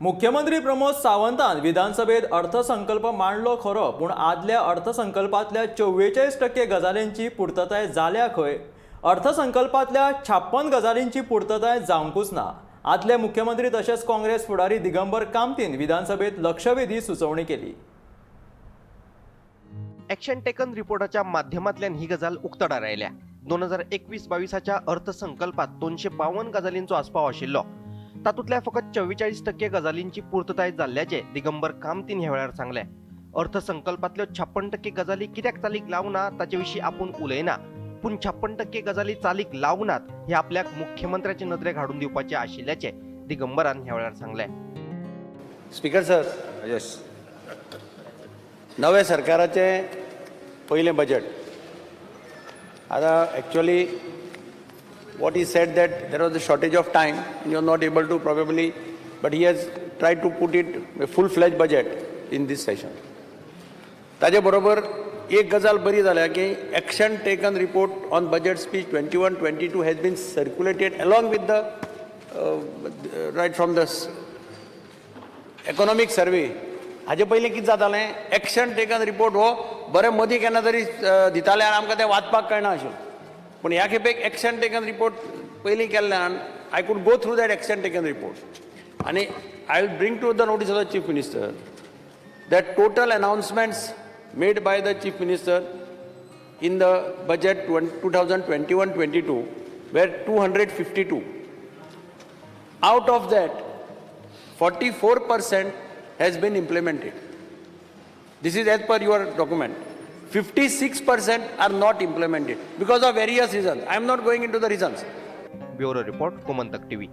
मुख्यमंत्री प्रमोद सावंतान विधानसभेत अर्थसंकल्प मांडलो खरो, पूण आदल्या अर्थसंकल्पांतल्या 44% गजालींची पुर्तताय जाल्या खंय? अर्थसंकल्पांतल्या 56 गजालींची पुर्तताय जावंकूच ना. आदले मुख्यमंत्री तशेंच काँग्रेस फुडारी दिगंबर कामतीन विधानसभेत लक्षवेधी सुचोवणी केली. एक्शन टेकन रिपोर्टाच्या माध्यमांतल्यान ही गजाल उक्तडार आयल्या. 2021-22च्या अर्थसंकल्पात 252 गजालींचो आस्पाव आशिल्लो. तातूंतल्या फकत 44% गजालींची पुर्तताय जाल्ल्याचें दिगंबर कामतीन ह्या वेळार सांगलें. अर्थसंकल्पांतल्यो 56% गजाली कित्याक चालीक लावना ताचे विशीं आपूण उलयना, पूण 56% गजाली चालीक लावनात हे आपल्याक मुख्यमंत्र्याचे नदरेक हाडून दिवपाचें आशिल्ल्याचें दिगंबरान ह्या वेळार सांगलें. स्पीकर सर, येस. नव्या सरकाराचें पयलें बजेट. आतां actually what he said, that there was a shortage of time, you are not able to probably, but he has try to put it a full fledge budget in this session. ताजे बरोबर एक गजाल बरी जाल्या की action taken report on budget speech 21-22 has been circulated along with the right from the economic survey. हाजे पयलीं कितें जातालें, एक्शन टेकन रिपोर्ट हो बरें मदीं केन्ना तरी दिताले आनी आमकां तें वाचपाक कळना आशिल्लें. पूण ह्या खेपेक एक्शन टेकन रिपोर्ट पयलीं केल्ल्यान I could go through that action taken report आनी I will bring to the notice of the Chief Minister that total announcements made by the Chief Minister in the budget 2021-22 were 252. Out of that, 44% has been implemented. This is as per your document. 56% are not implemented because of various reasons. I am not going into the reasons. Bureau report, Gomantak TV.